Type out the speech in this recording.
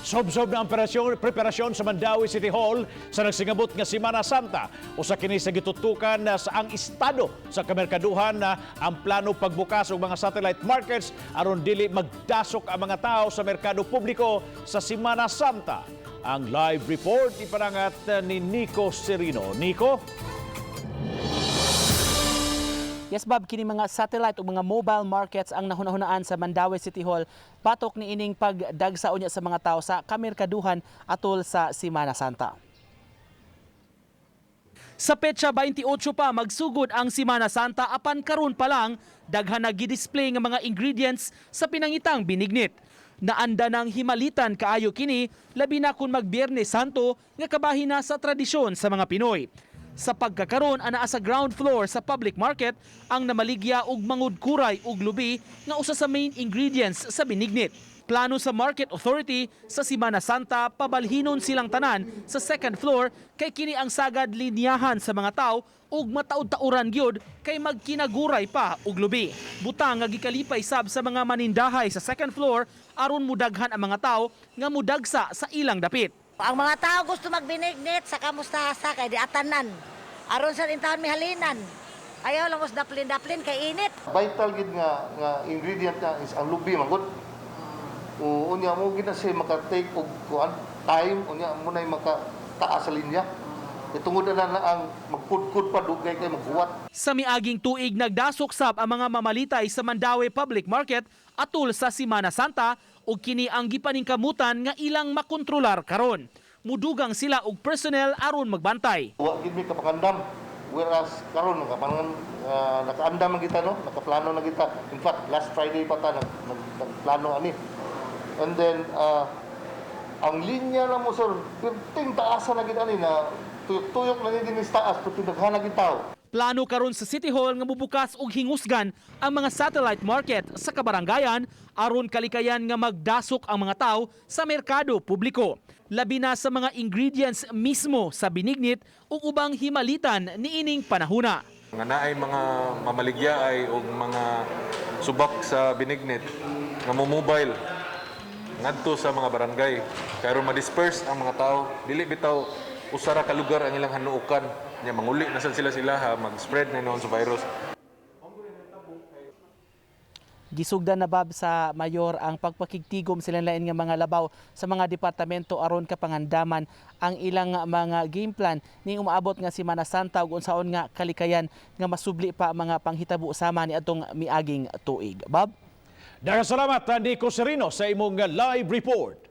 Sobsob na ang preparasyon sa Mandaue City Hall sa nagsingabot nga Semana Santa. Usa kini sa gitutukan na sa ang estado sa kamerkaduhan na ang plano pagbukas og mga satellite markets aron dili magdasok ang mga tao sa merkado publiko sa Semana Santa. Ang live report iparangat ni Nico Serino. Nico? Yes, Bob, kini mga satellite o mga mobile markets ang nahuna-hunaan sa Mandaue City Hall patok ni ining pagdagsa unya sa mga tao sa kamerkaduhan atol sa Semana Santa. Sa petsa 28 pa magsugod ang Semana Santa, apan karon pa lang daghan na gi-display nga mga ingredients sa pinangitang binignit. Naanda ng himalitan kaayo kini, labi na kung mag-Biyernes Santo nga kabahin na sa tradisyon sa mga Pinoy. Sa pagkakaron, anaa sa ground floor sa public market ang namaligya og mangudkuray ug lubi nga usa sa main ingredients sa binignit. Plano sa Market Authority, sa Semana Santa pabalhinon silang tanan sa second floor kay kini ang sagad linyahan sa mga tao ug mataud-tauran gyud kay magkinaguray pa og lubi. Butang nga gikalipay sab sa mga manindahay sa second floor aron mudaghan ang mga tao nga mudagsa sa ilang dapit. Ang mga tao gusto magbinignit sa kamustasa kay di atanan. Aron sa intahon mihalinan. Ayaw lang mas daplin-daplin kay init. Vital gid nga ingredient na is ang lubi man gud. O unya mo gid na siya maka-take og kuan time, unya mo nay maka taas sa linya. Kay tungod na na ang magpudkod pa, dugay kay maghuwat. Sa miaging tuig, nagdasok sab ang mga mamalitay sa Mandaue Public Market atul sa Semana Santa ug kini ang gipaningkamutan nga ilang makontrolar karon. Mudugang sila og personnel aron magbantay. Wa gid mi kapangandam. Whereas karon nakapangan nakaandam man kita, no, nakaplano na kita. In fact, last Friday pa ta nagplano ani. And then ang linya na mo, sir, perting taasa na gid ani na tuyok-tuyok na gid ni sa taas, perting daghan na gid tao. Plano karon sa City Hall nga mubukas og hingusgan ang mga satellite market sa kabarangayan aron kalikayan nga magdasok ang mga tao sa merkado publiko. Labi na sa mga ingredients mismo sa binignit ug ubang himalitan niining panahuna. Nga naay mga mamaligya ay og mga subak sa binignit nga mo-mobile ngadto sa mga barangay kay aron ma-disperse ang mga tao, dili bitaw usa ra ka lugar ang ilang hanuokan nya manguli na sad sila sila ha, mag-spread na hinuon sa virus. Gisugdan na, Bob, sa mayor ang pagpakigtigom sila lain nga mga labaw sa mga departamento aron kapangandaman ang ilang mga game plan ning umaabot nga Semana Santa ug unsaon nga kalikayan nga masubli pa ang mga panghitabo sama ni atong miaging tuig. Bob? Daghang salamat, Nico Serino, sa imong live report.